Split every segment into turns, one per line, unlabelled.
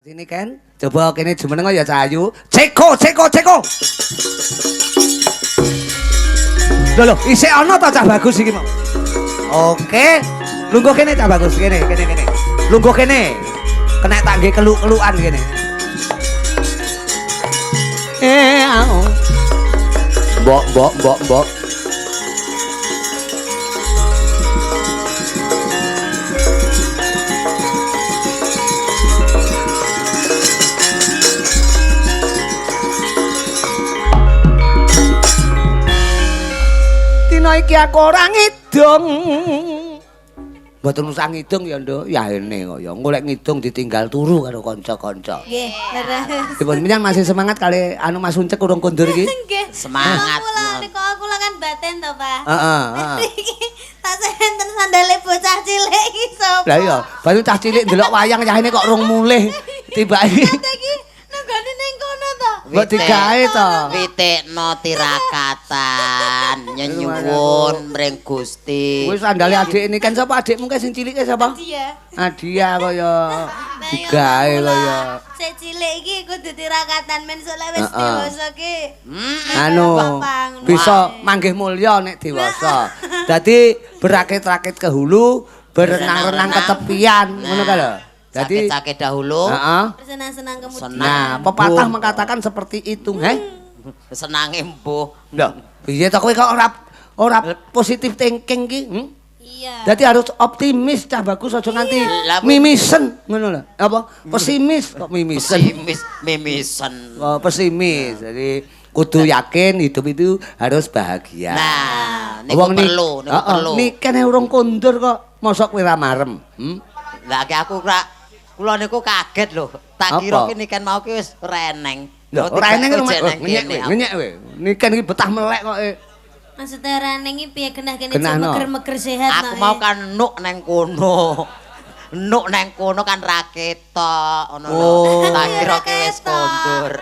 Sini kan, coba kene jumeneng ya Cahayu. Ceko, ceko, ceko. Lho lho, isih ana ta cah bagus iki mau. Oke, lungguh kene cah bagus, kene, kene, kene. Lungguh kene. Kena tak nggih keluk-kelukan kene. Eh, au. Mbok, mbok, mbok, mbok. Dina iki aku ora ngidung. Mboten usah ngidung ya, Nduk. Ya ene kok ya. Engko lek ngidung ditinggal turu karo kanca-kanca.
Nggih, leres.
Dipun minyan masih semangat kali anu Mas Uncek urung kondur iki?
Nggih.
Semangat.
Aku lah niku aku lah kan baten to, Pak.
Heeh, heeh.
Iki tak enten sandale bocah cilik iki sapa?
Lah iya, baru cah cilik ndelok wayang yahene kok rung mulih. Tibake
Iki nenggone ning kono to.
mbok digawe to.
Witekno tirakatan nyenyuwun mring Gusti.
Kuwi sandale adik ini kan sapa adikmu kae sing cilike sapa?
Dia.
Adia kaya digawe kaya
Sik cilik iki kudu tirakatan men sok lek wis
Heeh.
dewasa ki.
Anu
Bapak, ngono.
bisa manggih mulya nek dewasa. Dadi berakit-rakit ke hulu, berenang-renang ke tepian, ngono ka lho. Dadi
Sakit-sakit dahulu,
heeh.
Bersenang-senang kemudian.
Senang.
Nah, pepatah mengatakan seperti itu, heh.
Senange mbuh.
Lho, piye to kowe kok ora ora positif thinking ki? Hmm?
Iya.
Dadi harus optimis cah bagus aja nganti
Lah, kuwi-
mimisen ngono lho. Apa? Pesimis kok mimisen.
Pesimis, mimisen.
Oh, pesimis. Jadi kudu yakin hidup itu harus bahagia.
Nah, niku
Wong ni-
perlu, niku
Heeh,
perlu.
Nikene urung kondur kok, mosok kowe ra marem. Hmm?
Lah ki aku ora kula niku kaget lho. Tak
Apa?
kira ki niken mau ki wis ora eneng.
Lho, ora eneng
kok
rumah.
neng
Ngenyek
kene.
kowe, ngenyek kowe. Niken iki betah melek kok. eh.
Maksudnya ora ning iki piye genah kene
Genah, no.
meger-meger sehat
Aku
no,
mau
eh.
kan nuk neng kono. Nuk neng kono kan ra ketok ngono lho.
Oh.
Tak kira ki wis
Ra ketok.
kondur.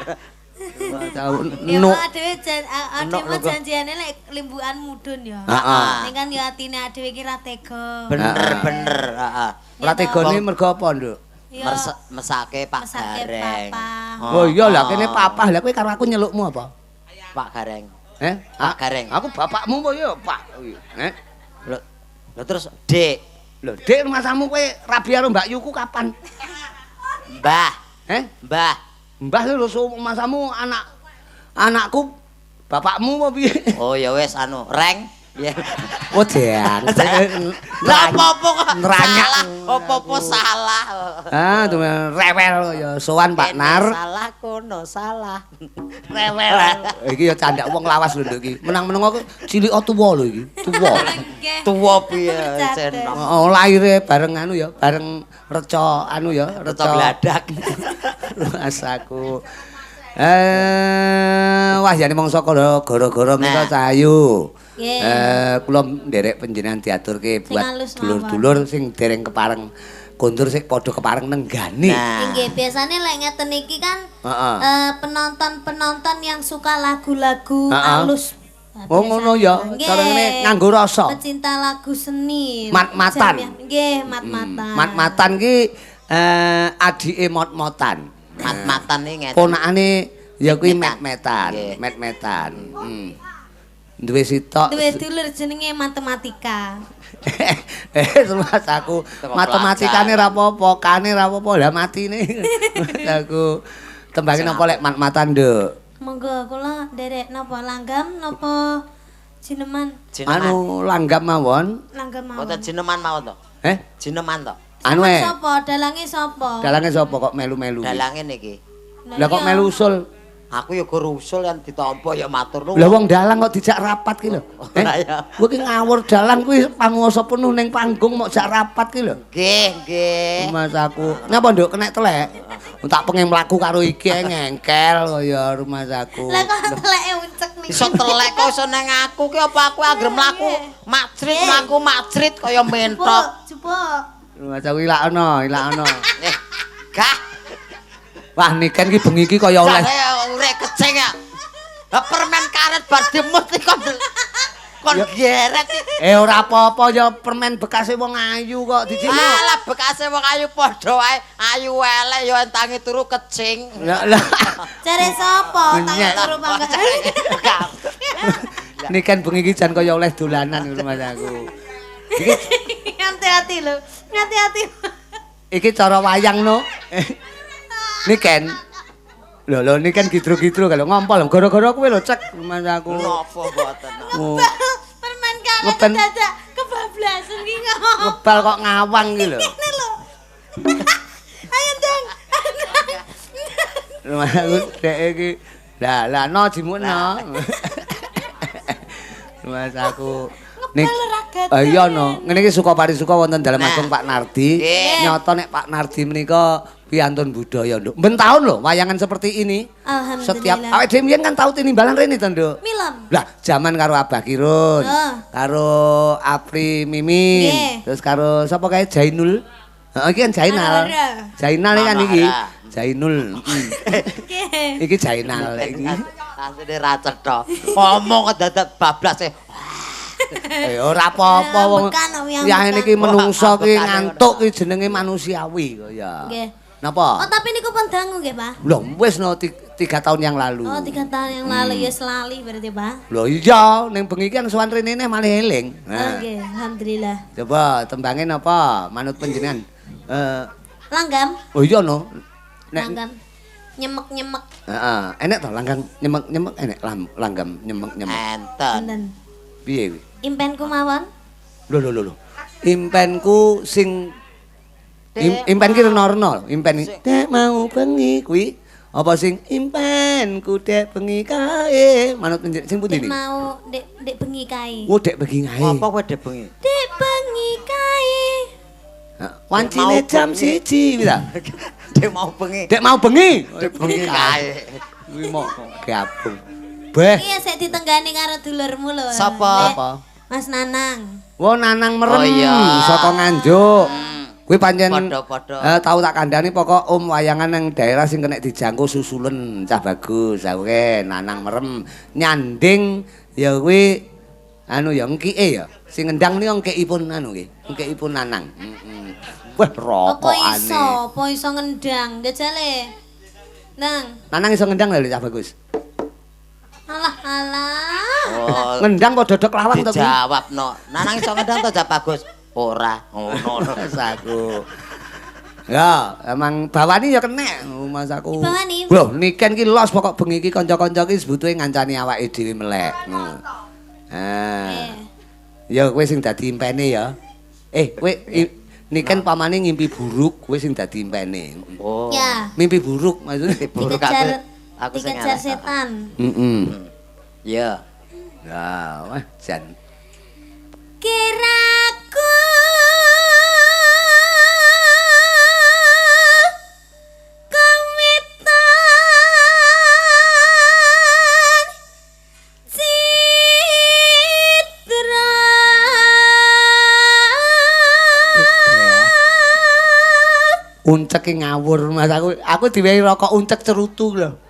Ya
Nuk.
adewe jan
Nuk
adewe
lho, kok.
janjiane lek limbukan mudhun ya.
Heeh.
Ning kan ya atine adewe iki ra tega.
Bener bener, heeh.
Ora tegone mergo apa, Nduk?
Ya,
Mesake Pak
Mesake
Gareng.
papa.
Oh iya lah kene papah lah kowe karo aku nyelukmu apa?
Pak Gareng.
Eh?
Pak Gareng.
Aku bapakmu apa ya, Pak? Eh?
Lho, lho terus Dik,
Lho, Dik rumasamu kowe rabi karo Mbak Yuku kapan?
Mbah,
Eh?
Mbah.
Mbah lho rumasamu anak anakku bapakmu apa piye?
Oh ya wis anu, Reng. Ya.
Oh, deang.
Lah apa-apa kok
Neranyak.
salah, apa-apa salah.
Ah, tuh rewel ya sowan Pak
Kene
Nar.
Salah kono salah. Rewel.
Iki ya candak wong lawas lho Nduk iki. Menang-menang aku cilik tuwa lho iki, tuwa.
Nggih.
Tuwa piye
Bercanda.
enom.
Oh, lahire bareng anu ya, bareng reca anu ya,
Reca gladak.
Rasaku. Wah jane mangsa kala gara-gara menika
Nah.
Cahayu.
Nggih.
Kula nderek panjenengan diaturke
Sing
buat
alus mawon.
dulur-dulur sing dereng kepareng kondur sing padha kepareng nenggani.
Nah.
Nggih, biasane lek ngeten iki kan
Heeh.
penonton-penonton yang suka lagu-lagu
Heeh.
alus. Nah,
Oh, ngono ya.
biasane.
Cara ngene
Nggih.
nganggo rasa.
Pecinta lagu seni.
Mat-matan.
Jamiah. Nggih, mat-matan.
Mat-matan ki adike mot-motan.
Mat-matan iki ngeten.
Ponakane ya kuwi
Met-metan.
met-metan,
Nggih.
met-metan. Duwe sitok.
Duwe dulur jenenge matematika.
Mas aku
Teko
matematikane ra apa-apa, kane ra apa-apa, lah matine. Mas aku tembange napa lek mat-matan, Nduk?
Monggo kula nderek napa langgam napa jineman?
Jineman.
Anu langgam mawon.
Langgam mawon.
Mboten jineman mawon to.
Eh,
Jineman to.
anu e.
Sapa? Dalange sapa?
Dalange sapa kok melu-melu? iki?
Dalange niki.
Lah kok melu usul?
Aku ya gur usul yang ditampa ya matur nuwun.
Lah wong dalang kok dijak rapat ki lho. Eh,
Ora ya.
kowe ki ngawur dalang kuwi panguwasa penuh ning panggung mok jak rapat ki lho.
Nggih, nggih.
Mas aku. Ngapa nduk kenek telek? Tak pengen mlaku karo iki ae ngengkel kaya rumahku.
Lah kok teleke uncek niki.
Iso telek kok iso nang aku ki apa aku anggere mlaku macrit mlaku macrit kaya mentok.
Jupuk, jupuk.
Rumahku ilakno, ilakno.
Eh, gah.
Wah niken ki bengi iki kaya oleh
Jare urek keceng ya. Lah permen karet bar dimut iki kok Kon geret.
Ora apa-apa ya permen bekase wong ayu kok dijikno.
Alah bekase wong ayu padha wae. Ayu elek ya entangi turu kecing.
Lah lah.
Jare sapa tangi turu pangga.
Niken bengi iki jan kaya oleh dolanan ngono Mas aku. Iki
hati-hati lho. Hati-hati.
Iki cara wayang no. Niken. Lho lho niken gidro-gidro kalau ngompol gara-gara kowe lho cek Mas aku.
Napa mboten.
Permen karet dadak kebablasan iki ngomong.
Ngebal kok ngawang iki lho.
Ngene lho. Ayo ndang.
Lho Mas aku dek iki. Lah lah no jimukno. Mas aku nek iya no, ngene iki suka parisuka wonten dalem agung Pak Nardi. Nyata nek Pak Nardi menika piantun budaya, Nduk. Ben taun lho wayangan seperti ini.
Alhamdulillah.
Setiap awake dhewe mbiyen kan tau tinimbalan rene to, Nduk.
Milem.
Lah, jaman karo Abah Kirun, karo Apri Mimin, terus karo sapa kae Jainul. Heeh, iki kan Jainal. Jainal kan iki. Jainul. Iki Jainal iki.
Asline ra cetha. Ngomong dadak bablas e.
Ora apa-apa wong. Ya ngene iki menungso ki ngantuk ki jenenge manusiawi kok ya.
Nggih.
Napa?
Oh, tapi niku pun dangu nggih, Pak.
Lho, wis no 3 tahun yang lalu.
Oh, 3 tahun yang lalu ya selali berarti, Pak.
Lho iya, ning bengi iki kan sowan rene malah eling.
Nah. Nggih, alhamdulillah.
Coba tembange napa? Manut panjenengan.
Langgam.
Oh iya no. Nek
langgam. Nyemek-nyemek.
Heeh, enek to langgam nyemek-nyemek enek langgam nyemek-nyemek.
Enten.
Piye kuwi?
Impenku mawon.
Lho lho lho. Impenku sing impen ki rena-rena, impen dek mau bengi kuwi apa sing impenku dek bengi kae manut sing pundi niki?
Mau dek bengi kae.
Oh, dek bengi kae.
Apa kowe dek bengi?
Dek bengi kae.
Wancine jam 1 kuwi ta.
Dek mau bengi.
Dek mau bengi.
Dek bengi kae.
Kuwi mau gabung. Beh.
Iya sik ditenggani karo dulurmu lho.
Sapa?
Mas Nanang.
Wo Nanang merem saka Nganjuk. Kuwi pancen
padha-padha.
Tau tak kandhani pokok om wayangan nang daerah sing kena dijangkau susulen cah bagus. Oke, Nanang merem nyanding ya kuwi anu ya engkike ya. Sing ngendang niku engkikipun anu nggih, engkikipun Nanang. Heeh. Wah, rokokane.
Apa iso? Apa iso ngendang? Jajale. Nang.
Nanang iso ngendang lho cah bagus.
Alah alah.
Oh,
ngendang kok dodok lawang to kuwi?
Dijawabno. Nanang iso ngendang to cah bagus? Ora, ngono
Mas aku. Ya, emang bawani ya kenek Mas aku.
Bawani.
Lho, niken ki los pokok bengi iki kanca-kanca ki sebutuhe ngancani awake dhewe melek. Heeh. Ya kowe sing dadi impene ya. Kowe niken pamane ngimpi buruk, kowe sing dadi impene.
Oh.
Ya.
Mimpi buruk maksudnya.
Buruk aku sing
dikejar setan.
Heeh.
Ya.
Ya, wah jan.
Kiraku kawitan citra
unceke ngawur Mas aku. Aku diwehi rokok uncek cerutu lho.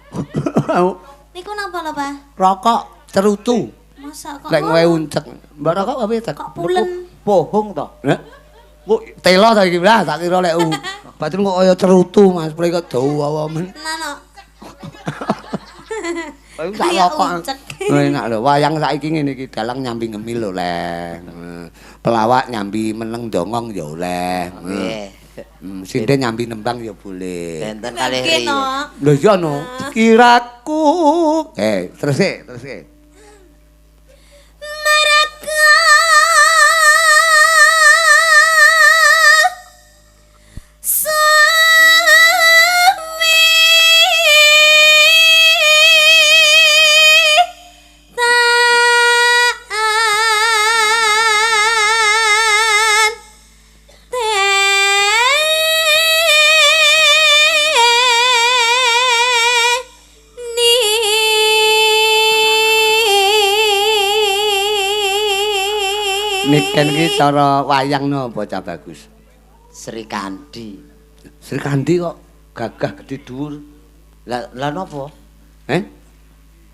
Niku napa lho, Pak?
Rokok cerutu.
Masa kok
lek ngowe uncek. Mbak rokok apa ya?
Kok pulen?
Bohong to.
Hah? Kok telo ta iki lah tak kira lek batin kok kaya cerutu Mas, prek kok dawa men.
Tenan kok.
Sak rokok. Enak lho, wayang saiki ngene iki dalang nyambi ngemil lho, Leng. Pelawak nyambi meneng dongong ya oleh.
Nggih.
Sinden nyambi nembang ya boleh.
Benten kalih ri.
Lho iya no. Kiraku. Terus e. Niken iki cara wayang napa cah bagus?
Sri Kandi.
Sri Kandi kok gagah gedhe dhuwur.
Lah lah napa?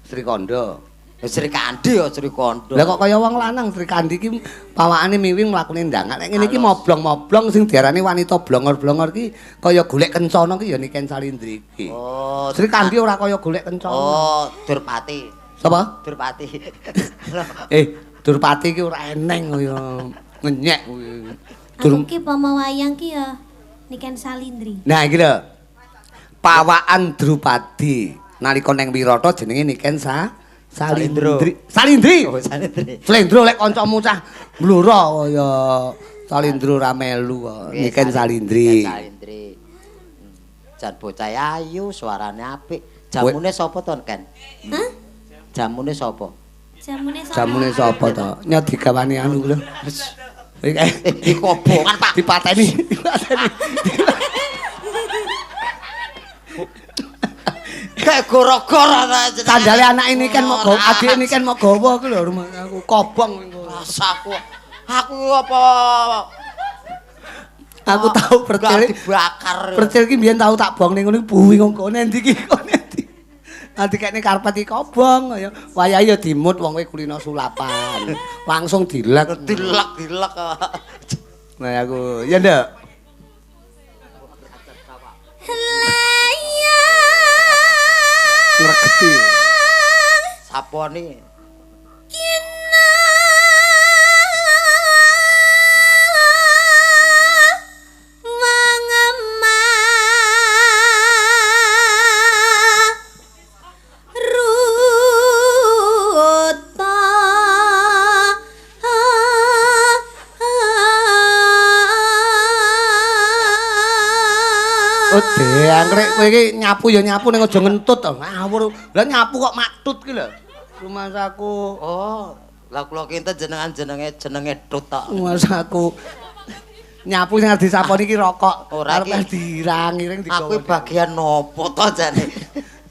Sri Kandha.
Sri Kandi ya Sri Kondo.
Lah kok kaya wong lanang Sri Kandi iki pawakane miwing mlakune ndangak. Nek ngene iki moblong-moblong sing diarani wanita blongor-blongor iki kaya golek kencana ki ya Niken Salindri iki.
Oh,
Sri Kandi ora kaya golek kencana.
Oh, Durpati.
Sapa?
Durpati.
Durpati iki ora eneng kaya ngenyek kuwi.
Aku ki pomo wayang ki ya Niken Salindri.
Nah iki lho. Pawakan Drupadi nalika neng Wirata jenenge Niken Salindri. Salindri.
Oh, Salindri.
Slendro lek kancamu cah mblora kaya Salindro ra melu kok. Niken Salindri.
Niken Salindri. Jan bocah ayu, suarane apik. Jamune sapa to, Ken?
Hah?
Jamune sapa?
Jamune sapa?
Jamune sapa to? Nyot digawani anu lho.
Iki kobongan, Pak.
Dipateni, dipateni.
Kayak goro-goro ta jenenge.
Sandale anak ini kan mau gawa, adik ini kan mau gawa ku lho rumah aku kobong engko.
Rasaku. Aku apa
Aku tau percil
dibakar.
Percil ki mbiyen tau tak bong ning ngono buwi kok endi iki kok endi. Nanti kene karpet iki kobong kaya wayahe ya dimut wong kowe kulino sulapan. Langsung dilek.
Dilek-dilek.
Nah aku ya ndak. Ngregeti.
Saponi.
Kina wangema ruta.
Oh, dangkrek kowe iki nyapu ya nyapu ning aja ngentut to. Ngawur. Lah nyapu kok maktut ki lho. Rumasaku.
Oh, lah kula kinten jenengan jenenge tut tok.
Rumasaku. Nyapu sing arep disaponi iki rokok.
Ora
Arep dirang-iring digawa.
Aku bagian nopo to jane?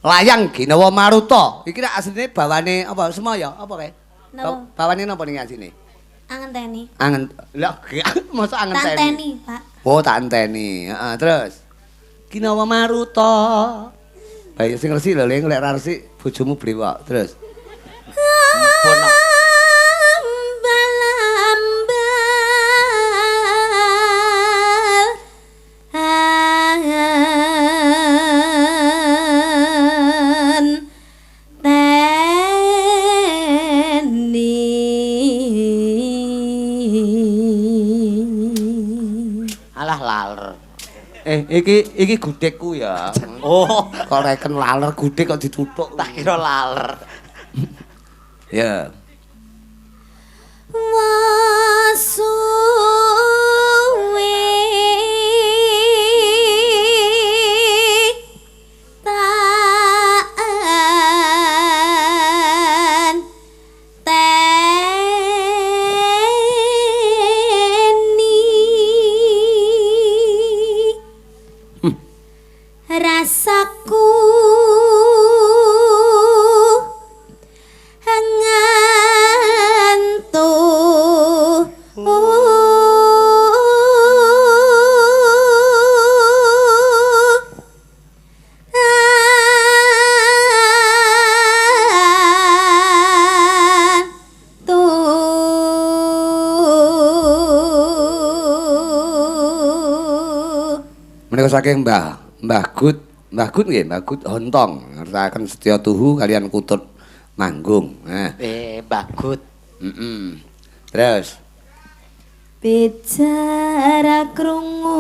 Layang Ginawa Maruta. Iki rak asline bawane apa Semaya? Apa kae?
Napa?
Bawane napa ning asline?
Angenteni.
Angen. Lah mosok angenteni.
Tak enteni, Pak.
Oh, tak enteni. Heeh, terus. Ginawa Maruta. Baik sing resik lho, Ling, lek ra resik bojomu brewok. Terus.
Ampun.
Ambal-ambal an teni.
Alah laler.
Iki gudegku ya.
Oh,
kok reken laler gudeg kok dituthuk.
Tak kira laler.
Ya.
Wasuwe taan teni rasaku ngantuk.
Menika saking Mbah Gut, Mbah Gut nggih, Mbah Gut Hontong ngertakaken setya tuhu kalian kutut manggung. Nah.
Mbah Gut.
Heeh. Terus
bicara krungu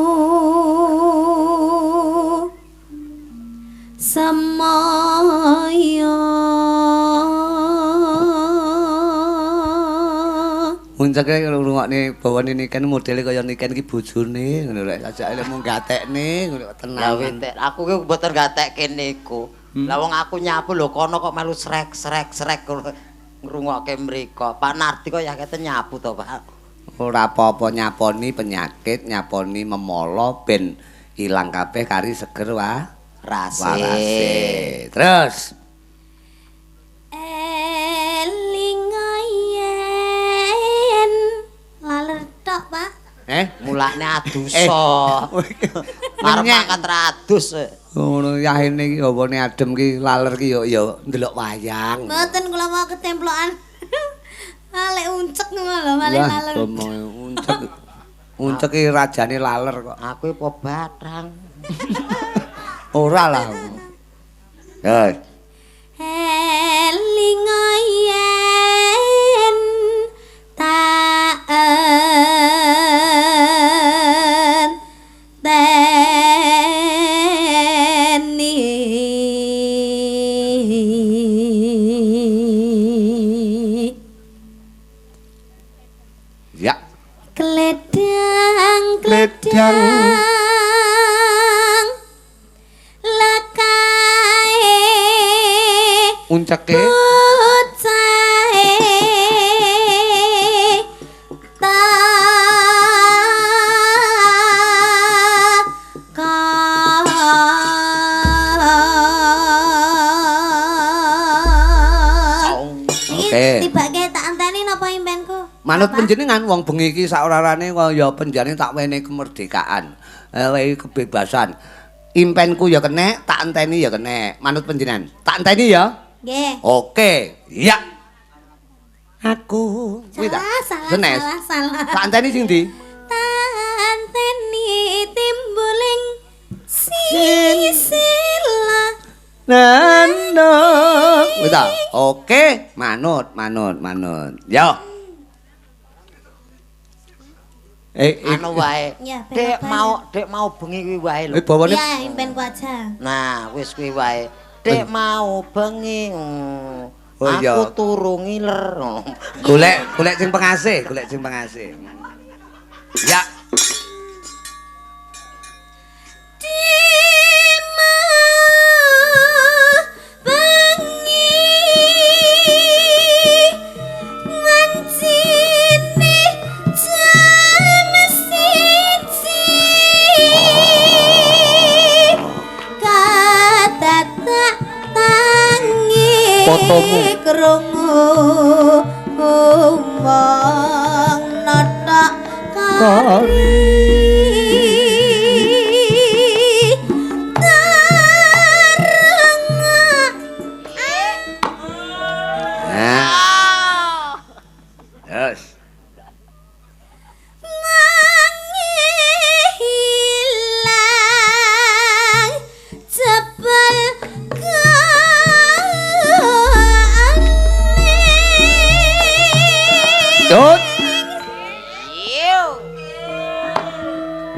semaya.
Muncake ngrungokne bawane Niken modele kaya Niken iki bojone ngono lek sajake lek mung gatekne ngono tenang.
Lah witek aku ki mboten gatekke niku. Lah wong aku nyapu lho kono kok melu srek srek srek ngrungokke mriko. Pak Nardi kok ya kete nyapu to, Pak.
Ora apa-apa nyaponi penyakit, nyaponi memolo ben ilang kabeh kari seger wa
rase.
Warase. Terus
eling yen laler tok, Pak.
Mulane
adusa. Arep mangkat radus.
Ngono yahene iki hawane adem ki laler ki ya ya ndelok wayang.
Mboten kula mau ketemplokan. Malih uncek ngono lho, malih laler.
Uncek. Uncek ki rajane laler kok.
Aku apa batrang.
Ora lah. Ya.
Eling yen tak enteni.
Ya.
Kledang kledang lakae
unceke
bocahe takon.
Oke.
Tibake tak anteni napa impenku?
Manut panjenengan wong bengi iki saorarane kaya penjane tak wenehi kemerdekaan, wenehi kebebasan. Impenku ya kenek, tak enteni ya kenek. Manut panjenengan. Tak enteni ya?
Nggih.
Oke, ya. Aku kuwi ta?
Salah, salah, salah.
Tak enteni sing ndi?
Tak enteni timbuling sisila.
Nano. Kuwi ta? Oke, manut, manut, manut. Yo.
Anu wae. Dek mau bengi kuwi wae lho.
Bawane.
Iya, impenku aja.
Nah, wis kuwi wae. Dek mau bengi. Aku turu ngiler.
Golek, golek sing pengasih, golek sing pengasih. Ya. Fotomu
krungu wong notok kari tarengak.
Nah. Yes.
Mangilang jebal.
Dut.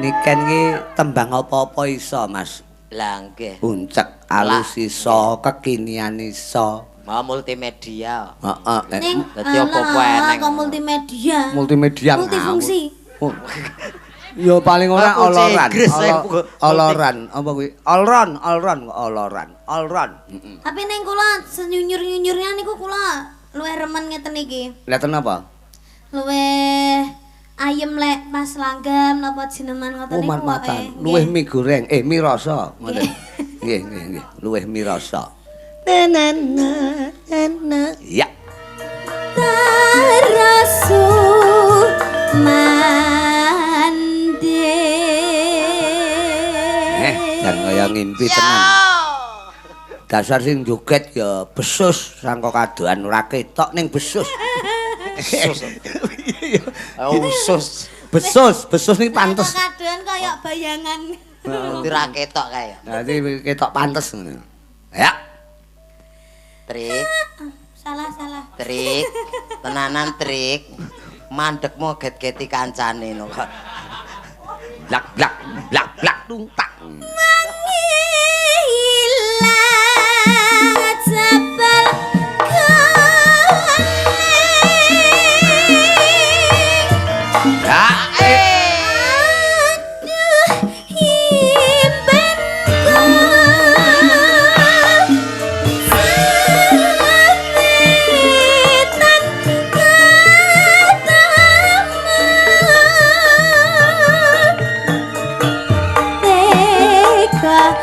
Niken ki tembang apa-apa iso, Mas.
Lah nggih.
Uncek alus iso, kekinian iso.
Mau multimedia.
Heeh.
Dadi apa-apa eneng.
Kok multimedia.
Multimedia.
Multifungsi.
Ya paling ora oloran. Oloran apa kuwi? Olron, olron kok oloran. Olron.
Tapi ning kula senyunyur-nyunyurnya niku kula luwih remen ngeten iki.
Lha ten apa?
Luwih ayem lek pas langgam napa jineman ngoten niku.
Mat-matan. Luwih mie goreng, mie rasa ngoten. Nggih, nggih, nggih. Luwih mie rasa. Na na na na. Ya.
Tarasu mande.
Jan kaya ngimpi tenan. Dasar sing joget ya besus sangka kadohan ora ketok ning besus.
Besus. Usus.
Besus, besus niki pantes.
Kadohan kaya bayangan.
Dadi ra ketok kae.
Dadi ketok pantes ngono. Ya.
Trik.
Salah, salah.
Trik. Tenanan trik. Mandekmu get-geti kancane no kok.
Blak blak blak blak tung tak.
Mangilang jebal kuning.
Ya.
Aduh impenku semitan ketemu teka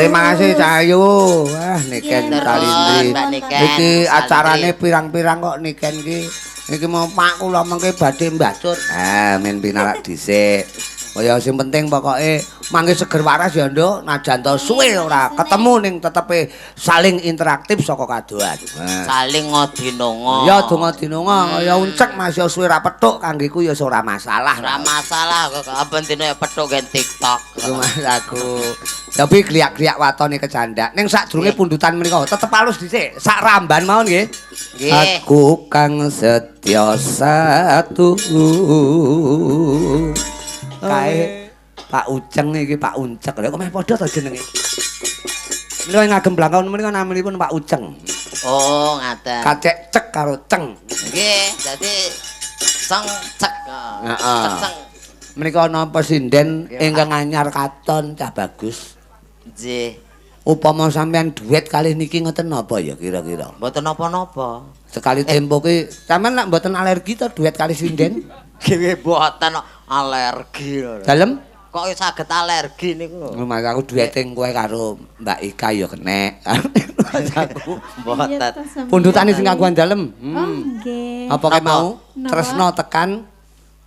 Terima kasih Cahayu. Wah, Niken Salindri. Iki acarane pirang-pirang kok Niken iki. Iki mau Pak kula mengke badhe mbacut. Ah, men pinarak dhisik. Kaya sing penting pokoke mangke seger waras ya, Nduk. Najan to suwe ora ketemu ning tetepe saling interaktif saka kadohan.
Saling ngodinonga.
Ya donga dinonga kaya uncek Mas ya suwe ra petuk kanggeku ya ora masalah.
Ora masalah kok aben dino ya petuk gen TikTok.
Mas aku. Tapi gliak-gliak watone kecandak. Ning sadurunge pundutan menika tetep halus dhisik. Sak ramban mawon nggih. Aku kang setya satu. Kae Pak Uceng iki Pak Uncek. Lha kok meh padha to jenenge. Menika ngagem blangkon menika namanipun Pak Uceng.
Oh, ngaten.
Kacek cek karo ceng.
Nggih, dadi ceng cek.
Heeh.
Ceng.
Menika ana pesinden ingkang anyar katon cah bagus.
Nggih.
Upama sampean duet kalih niki ngoten napa ya kira-kira?
Mboten napa-napa.
Sekali tempo ki sampean lak mboten alergi to duet kalih sinden?
Nggih mboten alergi lho.
Dalem?
Kok saged alergi niku lho.
Mas aku duete kowe karo Mbak Ika ya kenek. Aku
mboten.
Pundutane sing kagungan dalem.
Oh nggih.
Apa kae mau? Tresno tekan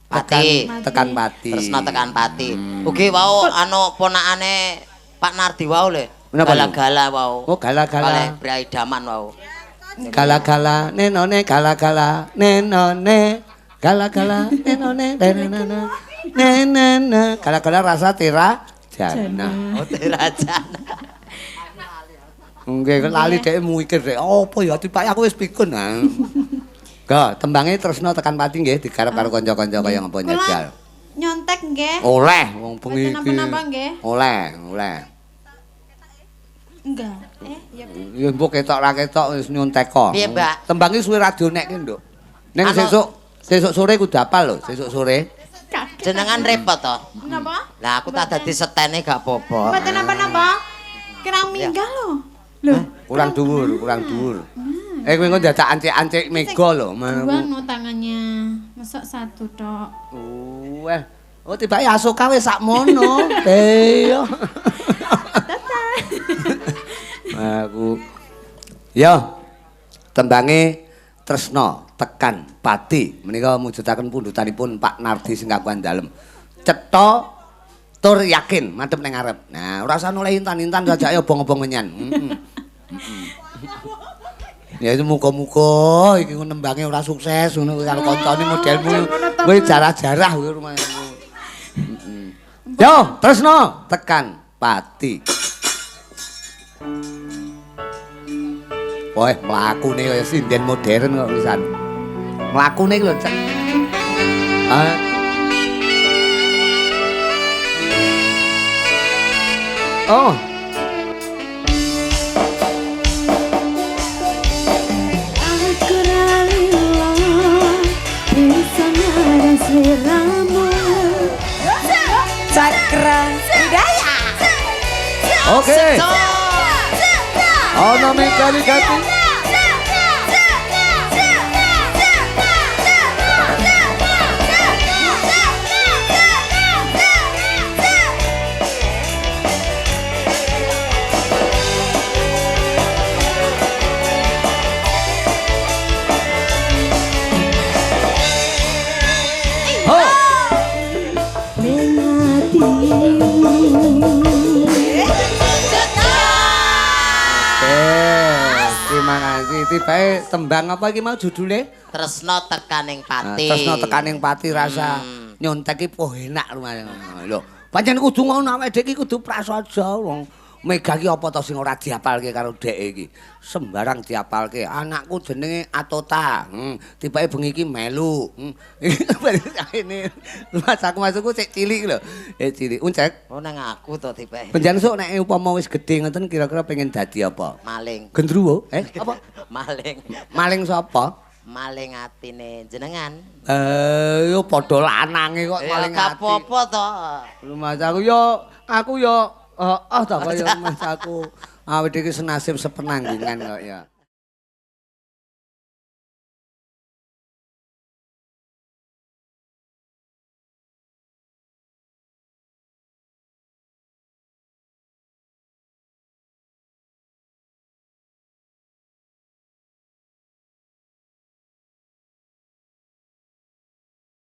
pati.
Tekan pati.
Tresno tekan pati. Ugi wau anu ponakane Pak Nardi wau lho. Gala-gala wau.
Oh, gala-gala.
Kalih Priai Daman wau.
Gala-gala nenone gala-gala nenone gala-gala nenone nenene nenene gala-gala rasa tira jana.
Oh, tira jana.
Nggih, lali dhek mikir dhek apa ya tibake aku wis pikun. Ga, tembange tresno tekan pati nggih digarap karo kanca-kanca kaya ngapa njajal.
Nyontek nggih.
Oleh wong bengi iki.
Napa-napa nggih?
Oleh, oleh.
Enggak. Ya.
Ya mbok ketok ra ketok wis nyontek kok.
Piye, Mbak?
Tembange suwe ra dionekke, Nduk. Ning sesuk sore kudu apal lho, sesuk sore.
Jenengan repot to?
Napa?
Lah aku tak dadi setene gak apa-apa.
Mboten napa-napa. Kurang minggah lho. Lho,
kurang dhuwur, kurang dhuwur. Kowe engko dadak ancik-ancik mega lho.
Dua no tangannya. Mosok satu tok.
Weh. Oh tibake Asoka wis sakmono. Iya. Aku. Yo. Tembange Tresno tekan pati menika mujudaken pundutanipun Pak Nardi sing kagungan dalem. Cetha tur yakin madhep ning ngarep. Nah, ora usah noleh intan-intan sajake obong-obong menyan. Ya itu muga-muga iki nembange ora sukses ngono karo kancane modelmu. Kowe jarah-jarah kowe rumahamu. Yo, Tresno tekan pati. Wah, mlakune kaya sinden modern kok pisan. Mlakune iki lho, Cek. Oh.
Aku ra lila bisa marang sliramu.
Cakra Hidayah.
Oke. Ono mekanikati. Terima kasih. Tibae tembang apa iki mau judule?
Tresno tekaning pati.
Tresno tekaning pati rasa nyontek iki poh enak lumayan. Lho, pancen kudu ngono awake dhewe iki kudu prasaja wong Mega iki apa to sing ora diapalke karo dheke iki. Sembarang diapalke. Anakku jenenge Atota. Tibake bengi iki melu. Ini mas aku masukku cek cilik lho. Cilik. Uncek.
Oh nang aku to tibake.
Benjan sok nek upama wis gedhe ngoten kira-kira pengen dadi apa?
Maling.
Gendruwo? Apa?
Maling.
Maling sapa?
Maling atine jenengan.
Yo padha lanange kok maling ati.
Ya gak apa-apa to.
Lho mas aku yo aku yo heeh ta kaya mas aku. Awake iki senasib sepenanggungan kok ya.